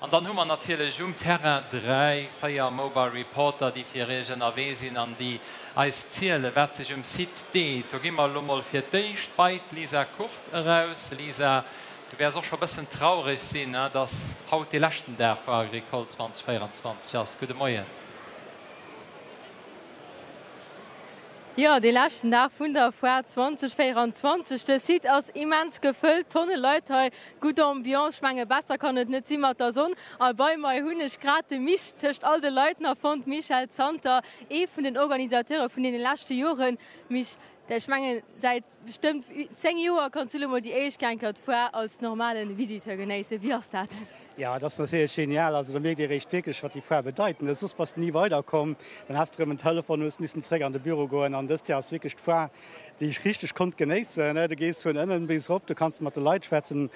An dann hu mer natierlech um Terrain 3, 4 Mobile Reporter, déi fir Iech ënnerwee sinn an déi eis zielen, wat sech um Site deet. Do gi mer elo mol fir d'éischt bei d'Lisa Kurt eraus. Lisa, du wäers och scho bëssen traureg sinn, dass haut dee leschten Dag Foire Agricole 2024 ass. Gudde Moien. Jo, dee leschten Dag vun der Foire 2024. De Site ass immens gefëllt, Tonne Leit hei, gutt Ambiance. Ech menge besser kann et net si mat der Sonn. A bei mei hunn ech grad de Mich tëscht all de Leit nach fonnt, Michel Zanter, ee vun den Organisateure vun deene leschte Joren. Mich, ech mengen säit Bestëmmt 10 Joer kanns du lo mol déi éischt Kéier d'Foire als normale Visiteur genéissen. Wéi ass dat? Jo, et ass natierlech genial. Also do mierkt ee réischt wierklech, wat déi Foire bedeit. Soss bass de ni weiderkomm, dann has de erëm en Telefon, hues missen zeréck an de Büro goen. An dëst Joer ass wierklech d'Foire, déi ech richteg konnt genéissen. Du gees vun ënnen bis erop, du kanns mat de Leit schwätzen,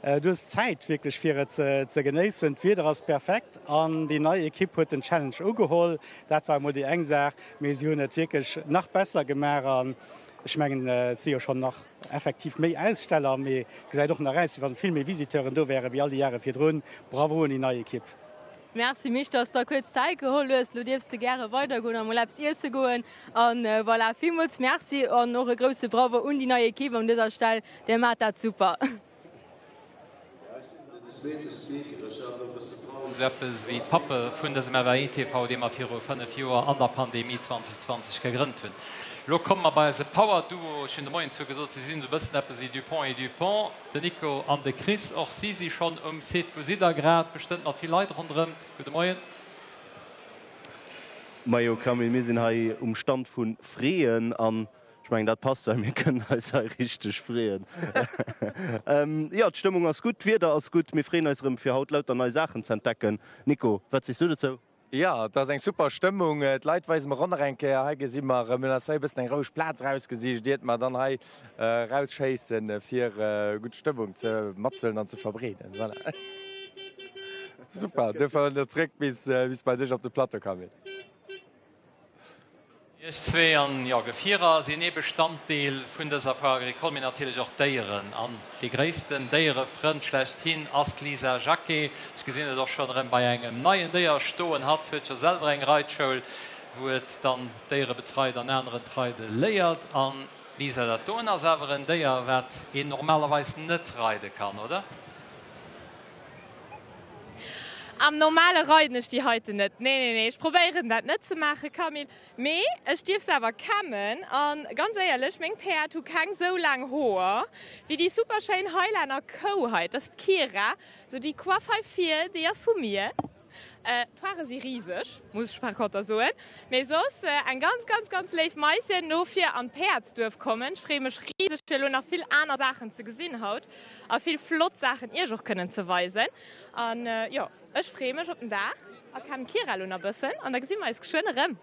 du hues Zäit wierklech fir et ze genéissen. D'Wieder ass perfekt an déi nei Ekipp huet den Challenge ugeholl. Dat war emol déi eng Saach, mee si hunn et wierklech nach besser gemaach. An Ech mengen, et si jo schonn nach effektiv méi Aussteller, mee et gesäit och nach aus, wéi wann vill méi Visiteuren do wären, wéi all déi Jahre virdrun. Bravo un déi nei Ekipp! Merci Misch, dass der kuerz Zäit geholl hues. Lo dierfs de gäre weidergoen a mol eppes iesse goen. An voilà, villmools Merci an och e grousse Bravo un déi nei Ekipp un dëser Stell, dir maacht dat super! Esou eppes wéi d'Pappe vun dësem FAI TV, dee mer viru 5 Joer an der Pandemie 2020 gegrënnt hunn. Elo komme mer bei eise Power Duo. Ech hunn de Moien zwar gesot, si sinn esou e bëssen eppes wéi Dupont et Dupont, de Nico an de Chris. Och si si schonn um Site. Wou sidd der grad? Bestëmmt mat vill Leit ronderëmt. Gudde Moien. Majo Camille, mir sinn hei um Stand vu Freeën an Ech mengen dat passt, well mir kënnen eis hei richteg freeën. Jo, d'Stëmmung ass gutt, d'Wieder ass gutt, mir freeën eis erëm fir haut lauter nei Saachen ze entdecken. Nico, wat sees du dozou? Jo, et ass eng super Stëmmung. D'Leit weise mer och nach eng Kéier. Hei gesi mer, mir hunn eis hei e bëssen eng roueg Plaz erausgesicht, iert mer dann hei erausschéissen, fir gutt Stëmmung ze matzehuelen an ze verbreeden. Voilà. Super, duerfir erëm zréck bis bei dech op de Plateau, Camille. Iech zwee an jo, Gefierer sinn ee Bestanddeel vun dëser Foire Agricole, mee natierlech och Déieren. An dee gréissten Déierefrënd schlechthin ass d'Lisa Jacqué. Ech gesinn et och schonn erëm bei engem neien Déier stoen. Hatt huet jo selwer eng Reitschoul, wou et dann Déiere betreit an aneren d'Reide léiert. An Lisa, dat doen ass awer en Déier, wat een normalerweis net reide kann, oder? Am normale reiden ech déi heiten net. Nee, nee, nee, ech probéieren dat net ze maachen, Camille. Mee ech dierf se awer kämmen. An ganz éierlech, meng Päerd hu keng sou laang Hoer wéi déi super schéin Highlander Kou hei. Dat ass d'Kira. Sou déi Coiffe hei vir, déi ass vu mir. D'Hoare si riseg, muss ech par conter soen. Mee soss eng ganz, ganz, ganz léif Maischen. Dofir an d'Päerdsduerf kommen. Ech freeë mech riseg fir elo nach vill aner Saachen ze gesinn haut a vill flott Saachen iech och kënnen ze weisen. An jo, ech freeë mech op den Dag a kämmen d'Kira elo nach bëssen an da gesi mer eis geschwënn erëm.